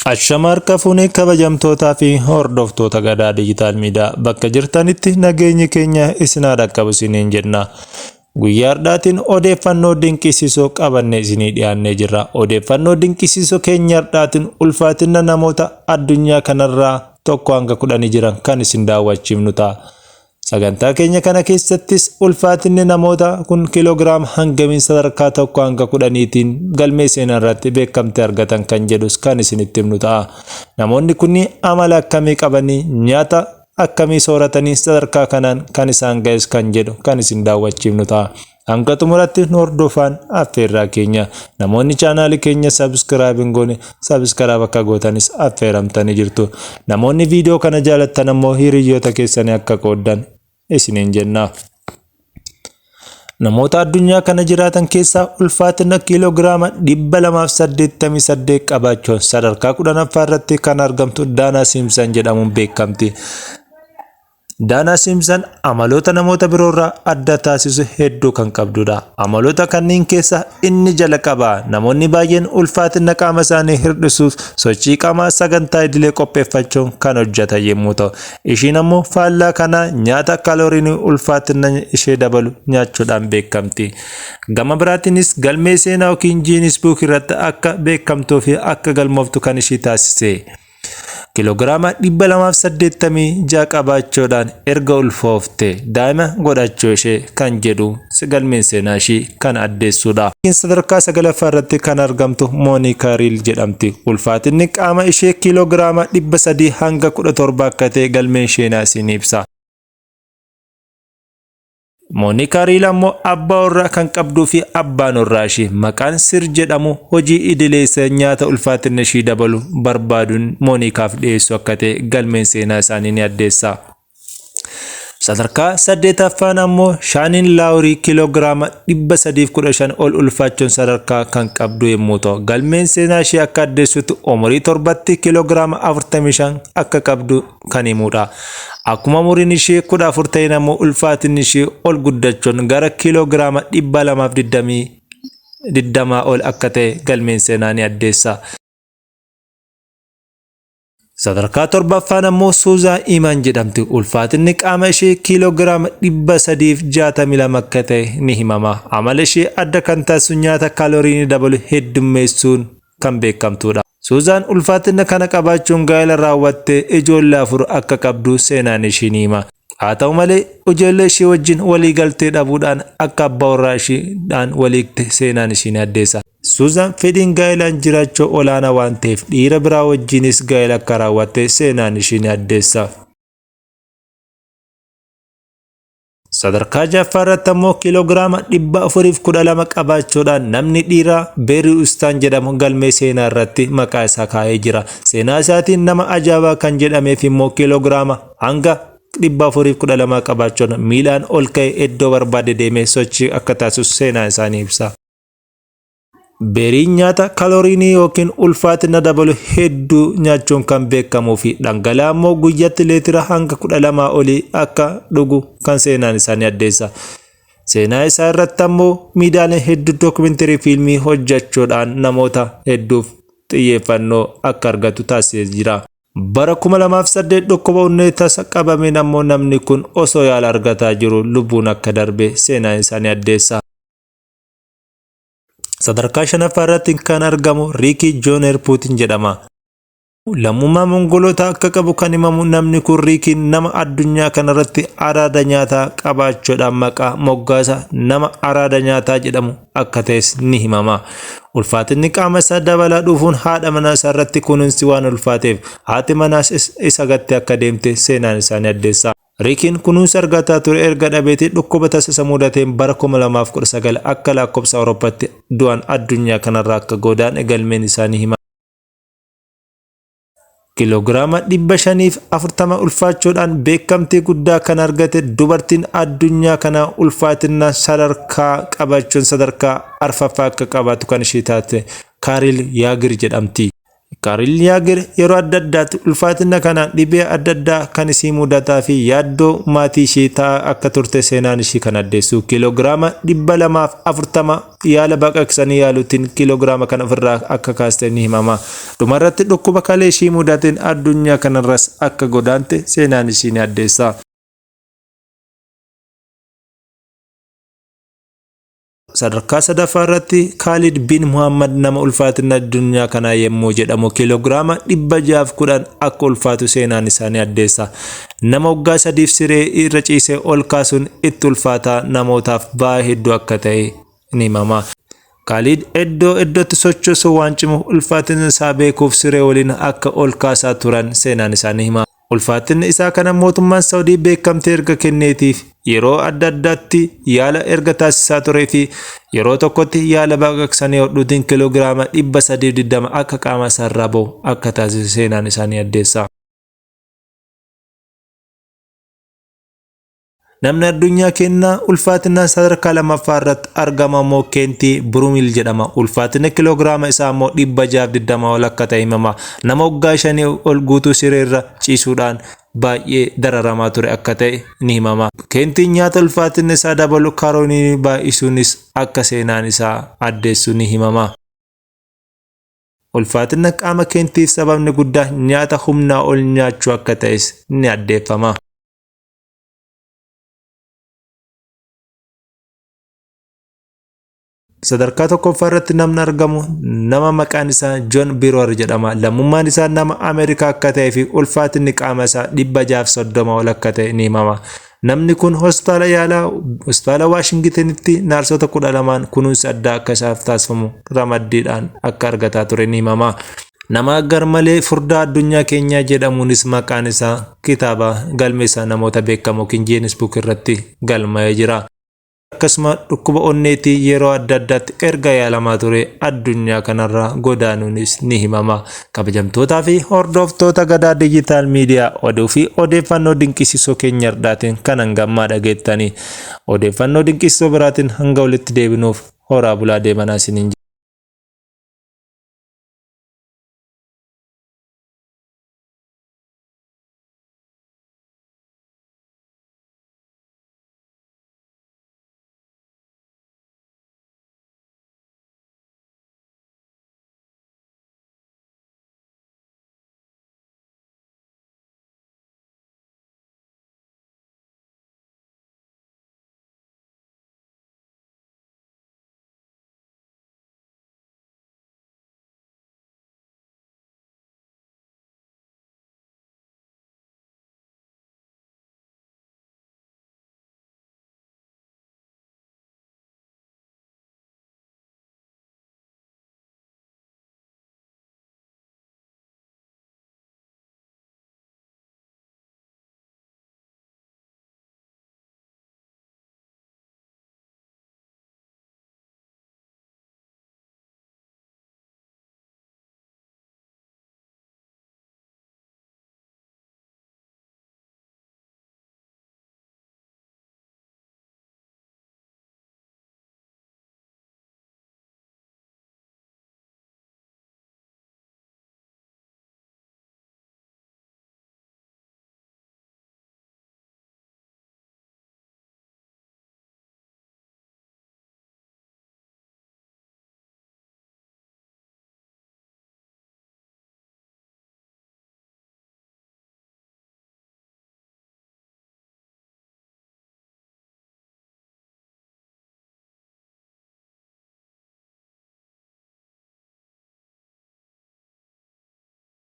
Ashama harka fuunee kabajamtootaa fi hordoftoota Gadaa Digital Media bakka jirtanitti nageenyi keenya isin haa dhaqqabu isiniin jenna. Guyyaa hardhaatiin odeeffannoo dinqisiisoo qabannee isinii dhiyaannee jirra. Odeeffannoo dinqisiisoo keenya hardhaatiin ulfaatina namoota addunyaa kanarraa tokko hanga kudhanii jiran kan isin daawwachiifnu ta'a. Sagantaa keenya kana keessattis ulfaatinni namoota kun kiiloogiraama hangamiin sadarkaa tokko hanga kudhaniitiin galmee seenaa irratti beekamtii argatan kan jedhus kan isinitti himnu ta'a. Namoonni kunniin amala akkamii qabanii nyaata akkamii sooratanii sadarkaa kanaan kan isaan ga'es kan jedhu kan isin daawwachiifnu ta'a. Hanga xumuratti nu hordofaan affeerraa keenya. Namoonni chaanaalii keenya subscribe hin goone subscribe akka gootanis affeeramtanii jirtu. Namoonni viidiyoo kana jaalattan ammoo hiriyyoota keessanii akka qooddan isiniin jenna. Namoota addunyaa kana jiraatan keessaa ulfaatina kiiloogiraama 288 qabaachuun sadarkaa 10ffaa irratti kan argamtu Daanaa Siimsan jedhamuun beekamti. Daanaa Siimsan amaloota namoota biroorraa adda taasisu hedduu kan qabdudha. Amaloota kanneen keessaa inni jalaqabaa namoonni baay'een ulfaatina qaama isaanii hir'isuuf sochii qaamaa sagantaa idilee qopheeffachuun kan hojjetan yommuu ta'u, ishiin ammoo faallaa kanaa nyaata kaalooriin ulfaatina ishee dabalu nyaachuudhaan beekamti. Gama biraatiinis galmee seenaa yookiin Guinness Book irratti akka beekamtuu fi akka galmooftu kan ishii taasise. Kiloogiraama 286 qabaachuudhaan erga ulfoofte daa'ima godhachuu ishee kan jedhu galmeen seenaa ishii kan addeessudha. Sadarkaa sagalaffaa irratti kan argamtu Moonikaa Riil jedhamti. Ulfaatinni qaama ishee kiiloogiraama 300 hanga 17 akka ta'e galmeen seenaa isii ni ibsa. Moonikaa Riil ammoo abbaa warraa kan qabduu fi abbaan warraa ishii maqaan Sir jedhamu hojii idilee isa nyaata ulfaatina ishii dabalu barbaaduun Moonikaaf dhiyeessu akka ta'e galmeen seenaa isaanii ni addeessa. Sadarkaa saddeetaffaan ammoo Shaaniin Laawurii kiiloogiraama 315 ol ulfaachuun sadarkaa kan qabdu yommuu ta'u, galmeen seenaa ishee akka addeessutti umurii torbatti kiiloogiraama 45 akka qabdu kan himudha. Akkuma umuriin ishee 14 ta'een ammoo ulfaatinni ishee ol guddachuun gara kiiloogiraama 220 ol akka ta'e galmeen seenaa ni addeessa. Sadarkaa torbaffaan ammoo Suuzaa Imaan jedhamti. Ulfaatinni qaama ishee kiiloogiraama 362 akka ta'e ni himama. Amala ishee adda kan taasisu nyaata kaalorii dabalu heddummeessuun kan beekamtuudha. Suuzaan ulfaatina kana qabaachuun gaa'ela raawwattee ijoollee afur akka qabdu seenaan ishii ni hima. Haa ta'u malee ijoollee ishii wajjin walii galtee dhabuudhaan akka abbaa warraa ishiidhaan waliikte seenaan ishii ni addeessa. Suuzaan fedhiin gaa'elaan jiraachuu olaanaa waan ta'eef dhiira biraa wajjinis gaa'ela akka raawwatte seenaan ishii ni addeessa. Sadarkaa ja'affaa irratti ammoo kiiloogiraama 412 qabaachuudhaan namni dhiiraa Beerii Ustaan jedhamu galmee seenaa irratti maqaa isaa kaa'ee jira. Seenaa isaatiin nama ajaa'ibaa kan jedhameef immoo kiiloogiraama hanga 412 qabaachuun miilaan ol ka'ee iddoo barbaade deemee sochii akka taasisu seenaa isaa ni ibsa. Beeriin nyaata kalooriinii yookiin ulfaatina dabalu hedduu nyaachuun kan beekamuu fi dhangala'aa immoo guyyatti leetira hanga 12 olii akka dhugu kan seenaan isaa ni addeessa. Seenaa isaa irratti ammoo miidiyaaleen hedduu dookimintarii fiilmii hojjechuudhaan namoota hedduuf xiyyeeffannoo akka argatu taasisee jira. Bara 2008 dhukkuba onnee tasa qabameen ammoo namni kun osoo yaala argataa jiru lubbuun akka darbe seenaan isaa ni addeessa. Sadarkaa shanaffaa irratti kan argamu Riikii Jooner Puutin jedhama. Lammummaa Mongoloota akka qabu kan himamu namni kun Riikiin nama addunyaa kanarratti araada nyaataa qabaachuudhaan maqaa moggaasa nama araada nyaataa jedhamu akka ta'es ni himama. Ulfaatinni qaama isaa dabalaa dhufuun haadha manaa isaa irratti kunuunsi waan ulfaateef haati manaas isa gattee akka deemte seenaan isaa ni addeessa. Riikiin kunuunsa argataa ture erga dhabeetii dhukkuba tasa isa mudateen bara 2019 akka lakkoofsa Awurooppaatti du'an addunyaa kanarraa akka godaane galmeen isaa ni hima. Kiloogiraama 540 ulfaachuudhaan beekamtii guddaa kan argate dubartiin addunyaa kanaa ulfaatina sadarkaa qabachuun sadarkaa arfaffaa akka qabaatu kan ishee taate Kaaril Yaagir jedhamti. Kaariil Yaager yeroo adda addaatti ulfaatina kanaan dhibee adda addaa kan isii mudataa fi yaaddoo maatii ishii ta'aa akka turte seenaan ishii kan addeessu. Kiiloogiraama 240 yaala baqaqsanii yaaluutiin kiiloogiraama kana ofirraa akka kaaste ni himama. Dhumarratti dhukkuba kalee ishii mudateen addunyaa kanarras akka godaante seenaan ishii ni addeessa. Sadarkaa sadaffaa irratti Kaalid bin Muhammad nama ulfaatina addunyaa kanaa yemmuu jedhamu kiiloogiraama 610 akka ulfaatu seenaan isaa ni addeessa. Nama waggaa sadiif siree irra ciisee ol kaasuun itti ulfaataa namootaaf ba'aa hedduu akka ta'e ni himama. Kaalid eddoo eddootti sochoosuu waan cimuuf ulfaatina isaa beekuuf siree waliin akka ol kaasaa turan seenaan isaa ni hima. Ulfaatinni isaa kana mootummaan Saudii beekamtii erga kenneetiif yeroo adda addaatti yaala erga taasisaa turee fi yeroo tokkotti yaala baqaqsanii hodhuutiin kiloogiraama 320 akka qaama isaarraa bahu akka taasise seenaan isaa ni addeessa. Namni addunyaa keenna ulfaatinaan sadarkaa lammaffaa irratti argamu ammoo Keentii Burumiil jedhama. Ulfaatina kiloogiraama isaa ammoo 620 ol akka ta'e himama. Nama waggaa shanii ol guutuu siree irra ciisuudhaan baay'ee dararamaa ture akka ta'e ni himama. Keentiin nyaata ulfaatinni isaa dabalu karoonii baay'isuunis akka seenaan isaa addeessu ni himama. Ulfaatina qaama Keentiif sababni guddaa nyaata humnaa ol nyaachuu akka ta'es ni addeeffama. Sadarkaa tokkoffaa irratti namni argamu nama maqaan isaa Joon Biroor jedhama. Lammummaan isaa nama Ameerikaa akka ta'ee fi ulfaatinni qaama isaa 630 ol akka ta'e ni himama. Namni kun hospitaala yaalaa hospitaala Waashingitenitti naarsota 12n kunuunsi addaa akka isaaf taasifamu ramaddiidhaan akka argataa ture ni himama. Nama garmalee furdaa addunyaa keenyaa jedhamuunis maqaan isaa kitaaba galmeessa namoota beekamoo King Guinness Book irratti galmaa'ee jira. Akkasuma dhukkuba onneetii yeroo adda addaatti erga yaalamaa ture addunyaa kanarraa godaanuunis ni himama. Kabajamtootaa fi hordoftoota Gadaa Digital Media oduu fi odeeffannoo dinqisiisoo keenya hardhaatiin kan hangammaa dhageettanii. Odeeffannoo dinqisiisoo biraatiin hanga walitti deebinuuf horaa bulaa deebanaa isiniin jenna.